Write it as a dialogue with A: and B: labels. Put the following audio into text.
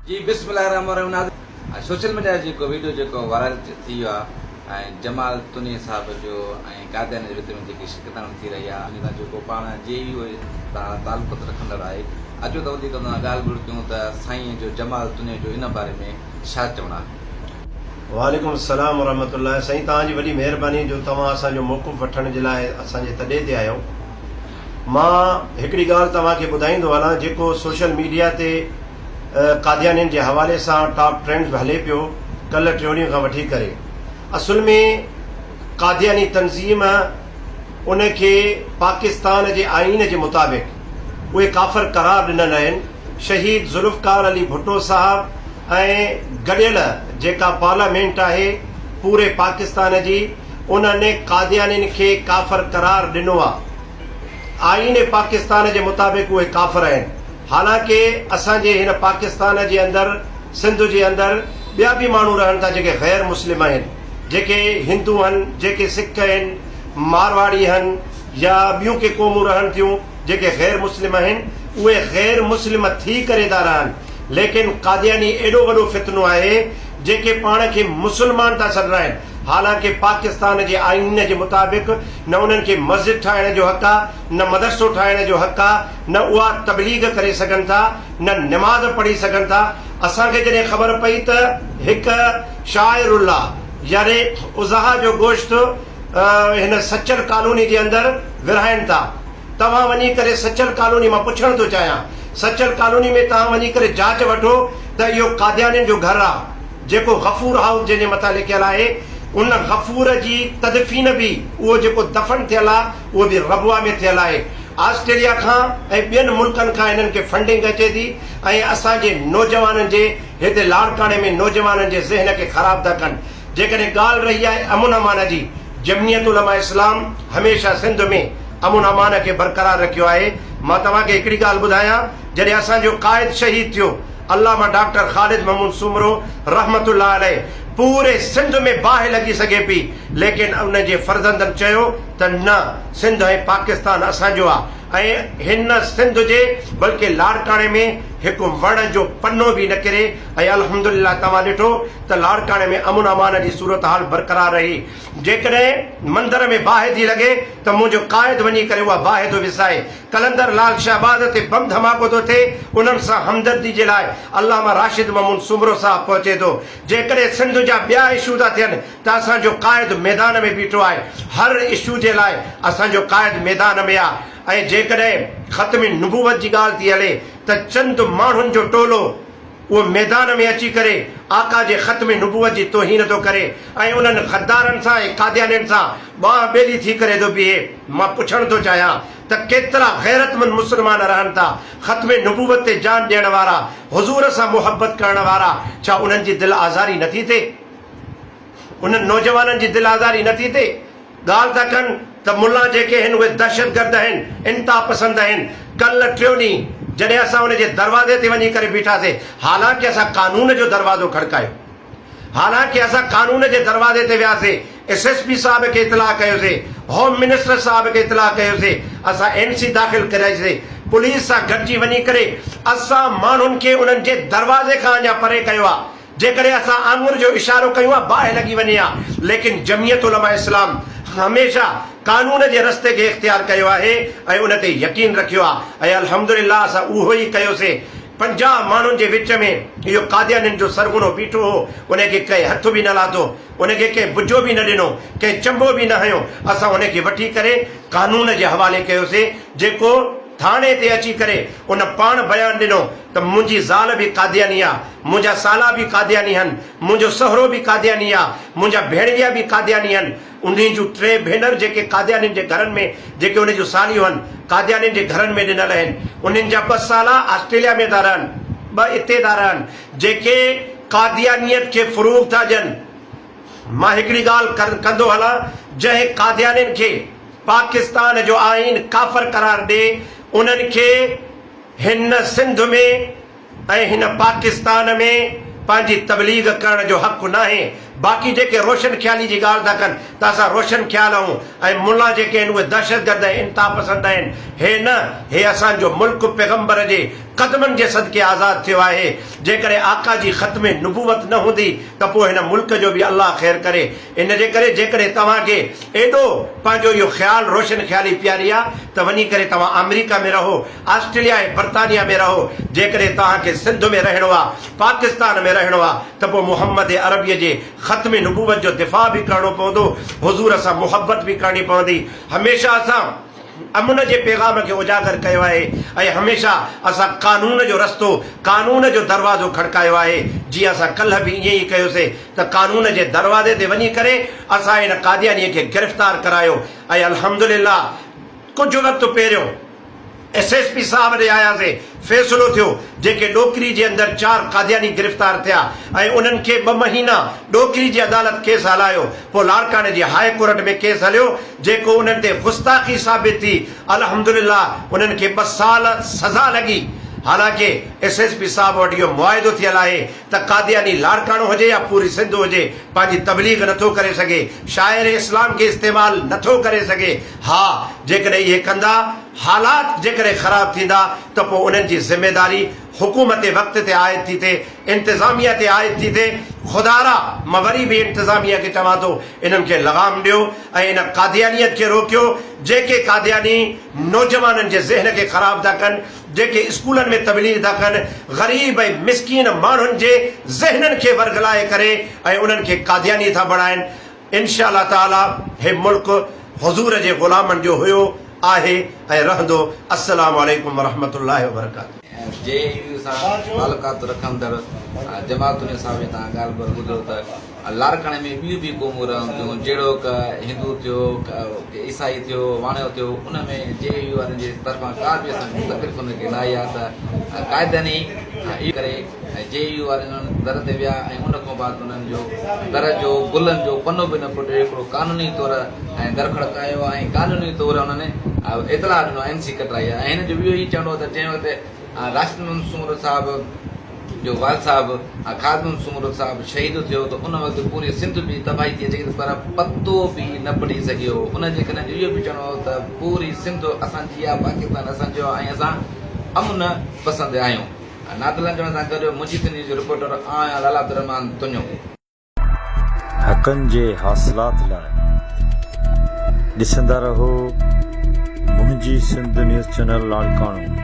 A: جي بسم الله الرحمن الرحيم ناظرين سوشل ميڊيا تي جيڪو ويڊيو جيڪو وائرل ٿي ويو آهي ۽ جمال تنيي صاحب جو ۽ قادياني جي وچ ۾ جيڪي شڪتاڻ ٿي رهي آهي ان سان جيڪو پاڻ جي يو اي سان تعلقت رکندڙ آهي اچو ته وڌيڪ ان سان ڳالهه ٻولهه ڪيون ته سائين جو جمال تنيي جو ان باري ۾ ڇا چوڻ آهي.
B: وعليڪم السلام ورحمة الله سائين توهان جي وڏي مهرباني جو توهان اسان جو موقف وٺڻ جي لاء اسان جي تڏي تي آيو مان هڪڙي ڳالهه توهان کي ٻڌائيندو هلان جيڪو سوشل ميڊيا تي قاديانين جي حوالي سان ٽاپ ٽرينڊز به هلي پيو ڪلهه ٽيون ڏينهن کان وٺي ڪري اصل ۾ قادياني تنظيم ان کي پاڪستان جي آئين جي مطابق اهي ڪافر قرار ڏنل آهن شهيد ذوالفقار علي ڀٽو صاحب ۽ گڏيل جيڪا پارليامينٽ آهي پوري پاڪستان جي انهن قاديانين کي ڪافر قرار ڏنو آ آئين پاڪستان جي مطابق اهي ڪافر آهن. حالانڪه اسان جي هن پاڪستان جي اندر سنڌ جي اندر ٻيا به ماڻهو رهن ٿا جيڪي غير مسلم آهن، جيڪي هندو هن، جيڪي سک آهن، مارواڙي هن يا ٻيون ڪي قومون رهن ٿيون جيڪي غير مسلم آهن، اهي غير مسلم ٿي ڪري ٿا رهن ليڪن قادياني ايڏو وڏو فتنو آهي جيڪي پاڻ کي مسلمان ٿا سڏرائن. حالانڪه پاڪستان جي آئين جي مطابق نه انهن کي مسجد ٺاهڻ جو حق آ، نه مدرسو ٺاهڻ جو حق آ، نه اها تبليغ ڪري سگهن ٿا، نه نماز پڙهي سگهن ٿا. اسان کي جڏهن خبر پئي ته هڪ شاعر الله يعني اضحيٰ جو گوشت هن سچل ڪالوني جي اندر ورهائن ٿا. توهان وڃي ڪري سچل ڪالوني مان پڇڻ ٿو چاهيان سچل ڪالوني ۾ توهان وڃي ڪري جاچ وٺو ته اهو قاديانين جو گهر آ جيڪو غفور هائوس جنهن جي مٿان لکيل آهي ان غفور جي تدفين به اهو جيڪو دفن ٿيل آ اهو به ربوه ۾ ٿيل آهي آسٽريليا کان ۽ ٻين ملڪن کان هنن کي فنڊنگ اچي ٿي ۽ اسان جي نوجوانن جي هتي لاڙڪاڻي ۾ نوجوانن جي ذهن کي خراب ٿا ڪن جيڪڏهن ڳالهه رهي آهي امن امان جي، جمعيت علماء اسلام هميشه سنڌ ۾ امن امان کي برقرار رکيو آهي. مان توهان کي هڪڙي ڳالهه ٻڌايان، جڏهن اسان جو قائد شهيد ٿيو، علامه ڊاڪٽر خالد محمود سومرو رحمة الله عليه، پوري سنڌ ۾ باهه لڳي سگهي پئي، ليڪن ان جي فرزندن چيو ته نه سنڌ ۽ پاڪستان اسان جو آهي ۽ هن سنڌ جي بلڪه لاڙڪاڻي ۾ هڪ وڻ جو پنو به نه ڪري ۽ الحمدلله توهان ڏٺو ته لاڙڪاڻي ۾ امن امان جي صورتحال برقرار رهي. جيڪڏهن مندر ۾ باهه ٿي لڳي ته منهنجو قائد وڃي ڪري اها باهه ٿو وسائي. قلندر لال شهباز تي بم ڌماڪو ٿو ٿئي، انهن سان همدردي جي لاء علامه راشد محمود سومرو صاحب پهچي ٿو. جيڪڏهن سنڌ جا ٻيا اشو ٿا ٿين ته اسان جو قائد ميدان ۾ بيٺو آهي. هر اشو جي لاء اسان جو قائد ميدان ۾ آهي ۽ جيڪڏهن ختم نبوت جي ڳالهه ٿي هلي ته چند ماڻهن جو ٽولو اهو ميدان ۾ اچي ڪري آقا جي ختم نبوت جي توهين ٿو ڪري ۽ انهن غدارن سان ۽ قاديانين سان ٻانهن ٻيلي ٿي ڪري ٿو بيهي. مان پڇڻ ٿو چاهيان ته ڪيترا غيرتمند مسلمان رهن ٿا، ختم نبوت تي جان ڏيڻ وارا، حضور سان محبت ڪرڻ وارا، ڇا انهن جي دل آزاري نٿي ٿئي؟ انهن نوجوانن جي دل آزاري نٿي ٿئي؟ ڳالهه ٿا ڪن ته ملان جيڪي آهن اهي دهشتگرد آهن، انتها پسند آهن. ڪلهه ٽيون ڏينهن جڏهن اسان ان جي دروازي تي وڃي ڪري بيٺاسين، حالانڪه اسان قانون جو دروازو کڙڪايو، حالانڪه اسان قانون جي دروازي تي وياسين، ايس ايس پي صاحب کي اطلاع ڪيوسين، هوم منسٽر صاحب کي اطلاع ڪيوسين، اسان اين سي داخل ڪرائيسين، پوليس سان گڏجي وڃي ڪري اسان ماڻهن کي انهن جي دروازي کان اڃا پري ڪيو آهي. جيڪڏهن اسان آڱر جو اشارو ڪيون ها باهه لڳي وڃي ها ليڪن جمعيت علماء اسلام هميشه قانون جي رستي کي اختيار ڪيو آهي ۽ ان تي يقين رکيو آهي ۽ الحمدلله اسان اهو ئي ڪيوسين 50 ماڻهن جي وچ ۾ اهو قاديانين جو سرغنو بيٺو هو ان کي ڪنهن هٿ به نه لاٿو ان کي ڪنهن بجو به نه ڏنو ڪنهن چنبو به نه هنيو اسان ان کي وٺي ڪري قانون جي حوالي ڪيوسين جيڪو ٿاڻي تي اچي ڪري ان پاڻ بيان ڏنو ته منهنجي زال به قادياني آ، منهنجا سالا به قادياني هن، منهنجو سهرو به قادياني آ، منهنجا ڀيڻويا به قادياني هن. انهي جون ٽي ڀينر جيڪي قاديانين جي گهرن ۾ جيڪي انهي جون ساليون هن، قاديانين جي گهرن ۾ ڏنل آهن. انهن جا ٻه سالا آسٽريليا ۾ ٿا رهن، ٻه اتي ٿا رهن، جيڪي قاديانيت کي فروغ ٿا ڏين. مان هڪڙي ڳالهه ڪندو هلان، جنهن قاديانين کي پاڪستان جو آئين ڪافر قرار ڏي، انهن کي هن سنڌ ۾ ۽ هن پاڪستان ۾ پنهنجي تبليغ ڪرڻ جو حق ناهي. باقي جيڪي روشن خيالي جي ڳالهه ٿا ڪن ته اسان روشن خيال آهيون ۽ ملا جيڪي آهن اهي دهشتگرد ۽ انتهاپسند آهن، هي نه، هي اسان جو ملڪ پيغمبر جي قدمن جي صدقي آزاد ٿيو آهي، جيڪڏهن آقا جي ختم نبوت نه هوندي ته پوء هن ملڪ جو به الله خير ڪري، ان جي ڪري جيڪڏهن توهان کي ايڏو پنهنجو اهو خيال روشن خيالي پياري آ ته وڃي ڪري توهان آمريڪا ۾ رهو، آسٽريليا ۽ برطانيا ۾ رهو، جيڪڏهن توهان کي سنڌ ۾ رهڻو آ، پاڪستان ۾ رهڻو آ ته پوء محمد عربيء جي ختم نبوت جو دفاع به ڪرڻو پوندو، حضور سان محبت به ڪرڻي پوندي. هميشه اسان امن جي پيغام کي اجاگر ڪيو آهي ۽ هميشه اسان قانون جو رستو، قانون جو دروازو کڙڪايو آهي، جيئن اسان ڪلهه به ائين ئي ڪيوسين ته قانون جي دروازي تي وڃي ڪري اسان ان قاديانيء کي گرفتار ڪرايو ۽ الحمدلله ڪجهه وقت پهريون ايس ايس پي صاحب ڏي آياسين، فيصلو ٿيو، جيڪي ڏوڪري جي اندر چار قادياني گرفتار ٿيا ۽ انهن کي ٻه مهينا ڏوڪري جي عدالت ڪيس هلايو، پوء لاڙڪاڻي جي هاء ڪورٽ ۾ ڪيس هليو، جيڪو انهن تي گستاخي ثابت ٿي، الحمدلله انهن کي ٻه سال سزا لڳي، حالانڪه ايس ايس پي صاحب وٽ اهو معاهدو ٿيل آهي ته قادياني لاڙڪاڻو هجي يا پوري سنڌ هجي پنهنجي تبليغ نٿو ڪري سگهي، شاعر اسلام کي استعمال نٿو ڪري سگهي، ها جيڪڏهن اهي ڪندا، حالات جيڪڏهن خراب ٿيندا ته پوء انهن جي ذميداري حڪومت وقت تي عائد ٿي ٿئي، انتظاميه تي عائد ٿي ٿئي، خدارا مان وري به انتظاميه کي چوان ٿو انهن کي لغام ڏيو ۽ ان قاديانيت کي روڪيو، جيڪي قادياني نوجوانن جي ذهن کي خراب ٿا ڪن، جيڪي اسڪولن ۾ تبليغ ٿا ڪن، غريب ۽ مسڪين ماڻهن جي ذهنن کي ورغلائي ڪري ۽ انهن کي قادياني ٿا بڻائن، انشاء الله تعالي هي ملڪ حضور جي غلامن جو هيو، آهي ۽ رهندو. السلام عليڪم ورحمة الله وبرڪاته.
A: جي يو سان تعلقات رکندڙ جماعتن صاحب جي تان ڳالهه ٻولهه ٻڌو ته لاڙڪاڻي ۾ ٻيون به قومون رهن ٿيون جهڙوڪ هندو ٿيو عيسائي ٿيو واڻيو ٿيو ان ۾ جي يو وارن جي طرفان ڪا به اسان کي تڪليف ان کي نه آئي آهي ته قاعدن ئي اهو ڪري جي يو وارن انهن در تي ويا ۽ ان کان بعد انهن جو در جو گلن جو پنو به نه پٽيو هڪڙو قانوني طور ۽ در کڙڪايو ۽ قانوني طور انهن اطلاع ڏنو اين سي ڪٽرائي آهي ۽ هن جو اهو ئي چوڻ هو ته جنهن وقت راشد محمد سومرو صاحب جو والد صاحب خادم سومرو صاحب شهيد ٿيو ته ان وقت پوري سنڌ به تباهي ٿي اچي پر پتو به نه پڙي سگهيو ان جي ڪري اهو به چوڻو هو ته پوري سنڌ اسان جي آهي پاڪستان اسان جو آهي ۽ اسان امن پسند آهيون نادلن چوڻ سان گڏ منهنجي سنڌ جو رپورٽر آهيان لالا عبدالرحمان تنيو.
C: حقن جي حاصلات لاء ڏسندا رهو منهنجي سنڌ نيوز چينل لاڙڪاڻو.